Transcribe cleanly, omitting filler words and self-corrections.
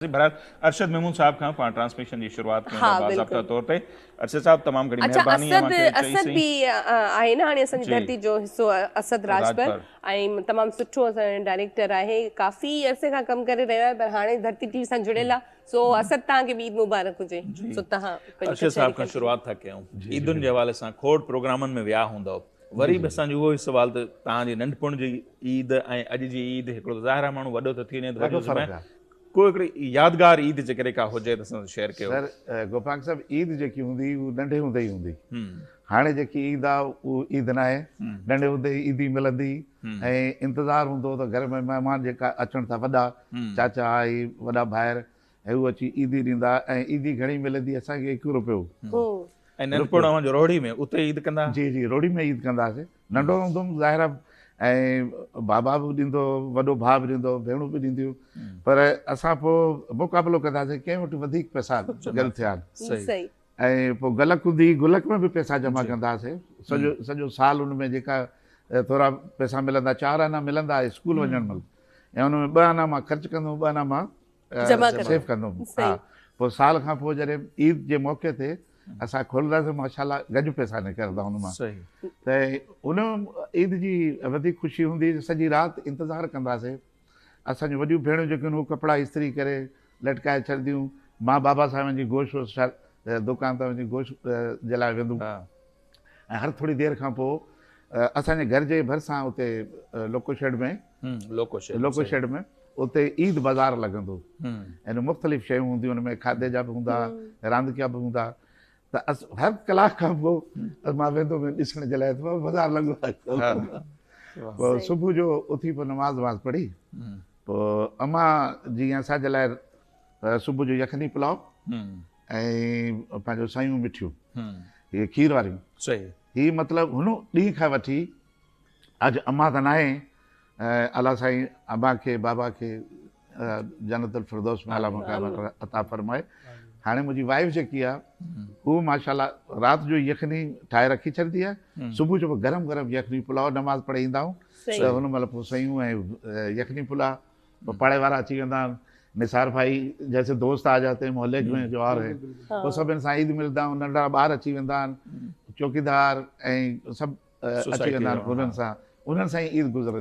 بهرحال ارشد محمود صاحب کان پاڻ ٽرانسميشن جي شروعات ڪيون ٿا ها باضابطا بلڪل طور تي. ارشد صاحب تمام گهڻي اڇا مهرباني اسد اوهان کي چئي اسد سين. به آهي نه هاڻي اسان جي جي ڌرتي جو حصو اسد راڄپر راڄپر. ۽ تمام سٺو اسان جو ڊائريڪٽر آهي ڪافي عرصي کان ڪم ڪري رهيو آهي پر هاڻي ڌرتي ٽي وي سان جڙيل آهي سو اسد توهان کي به عيد مبارڪ هجي جي سو توهان پنهنجي ارشد ڪچهري صاحب کان ڪنٽينيو. شروعات ٿا ڪيون. جي جي عيدن جي حوالي سان کوڙ پروگرامن ۾ ويا هوندؤ. جي وري جي به اسان جو اهو ئي سوال ته توهان جي ننڍپڻ جي عيد ۽ اڄ جي عيد هڪڙو ته ظاهر آهي ماڻهو وڏو ٿو ٿي وڃي ته ڏاڍو وڏيون فرق ذمي آهي. ڪو هڪڙي يادگار عيد جيڪڏهن ڪا هجي ته اسان سان شيئر ڪيو. سر گوپانگ صاحب عيد جيڪي هوندي هئي هو ننڍي هوندي ئي هوندي هاڻي جيڪي عيد آ اهو عيد ناهي ننڍي هوندي ئي عيدي ملندي هئي ۽ انتظار هوندو هو ته گهر ۾ مهمان جيڪا اچڻ ٿا وڏا چاچا ۽ وڏا ڀائر ۽ هو اچي عيدي ڏيندا ۽ عيدي گهڻي ملندي اسان کي هڪ روپيو. ۽ ننڍپڻ اوهان جو روهڙي ۾ اتي عيد ڪندا؟ جي جي روهڙي ۾ عيد ڪندا هئاسين. ننڍو هوندو هوم ظاهر آهي ۽ بابا به ڏيندو هو، وڏو ڀاء به ڏيندو هو، ڀيڻون به ڏينديون پر اسان پوء مقابلو ڪندا هئاسين ڪنهن وٽ وڌيڪ پئسا گڏ ٿيا آهن. صحيح. ۽ پوء گلڪ هوندي هئي گلڪ ۾ به پئسا جمع ڪندا هئاسين سڄو سڄو سال ان ۾ جيڪا ٿورا پئسا ملندا چار آنا ملندا هئا اسڪول وڃڻ مهل ۽ ان ۾ ٻه آنا مان خرچ ڪندو هوم ٻه آنا مان جمع ڪندو سيف ڪندو هوم ها پوء سال کان پوء جڏهن عيد جي موقعي تي اسان کولنداسين ماشاء الله گج پئسا نڪرندا ان مان ته ان عيد جي وڌيڪ خوشي هوندي هئي سڄي رات انتظار ڪنداسين اسان جون وڏيون ڀيڻون جيڪيون هو ڪپڙا استري ڪري لٽڪائي ڇڏنديون مان بابا سان وڃي گوشت ووشت دڪان تان وڃي گوشت جي لاء ويندم ۽ هر ٿوري دير کان پوء اسان جي گهر جي ڀرسان اتي لوڪو شيڊ ۾ لوڪو شيڊ ۾ اتي عيد بازار لڳندو ۽ مختلف شيون هونديون ان ۾ کاڌي جا به هوندا رانديڪا به هوندا ته هر ڪلاڪ کان پوء مان ويندو هوم ڏسڻ جي لاء ته بازار لڳو آهي پوء صبح جو اٿي پوء نماز وماز پڙهي پوء امان جيئن اسان جي لاء صبح جو يخني پلاء ۽ پنهنجو سيون مٺيون هي کير واريون هي مطلب هن ڏينهن کان وٺي اڄ امان ته ناهي الله سائين امان کي بابا کي جنت الفردوس ۾ اعليٰ مقام عطا فرمائي هاڻي منهنجي وائيف جيڪي آهي هو ماشاءالله رات جو يخني ٺاهي رکي ڇڏندي آهي صبح جو گرم گرم يخني پلاء نماز پڙهي ايندا آهيون ته هن مهل پوء سيون ۽ يخني پلاء پوء پاڙي وارا اچي ويندا آهن نثار ڀائي جيسي دوست آ جاتي هين محلي ۾ جو اور هي پوء سڀن سان عيد ملدا آهيون ننڍڙا ٻار اچي ويندا آهن چوڪيدار ۽ سڀ اچي ويندا آهن انهن سان انهن سان ئي عيد گذرندي.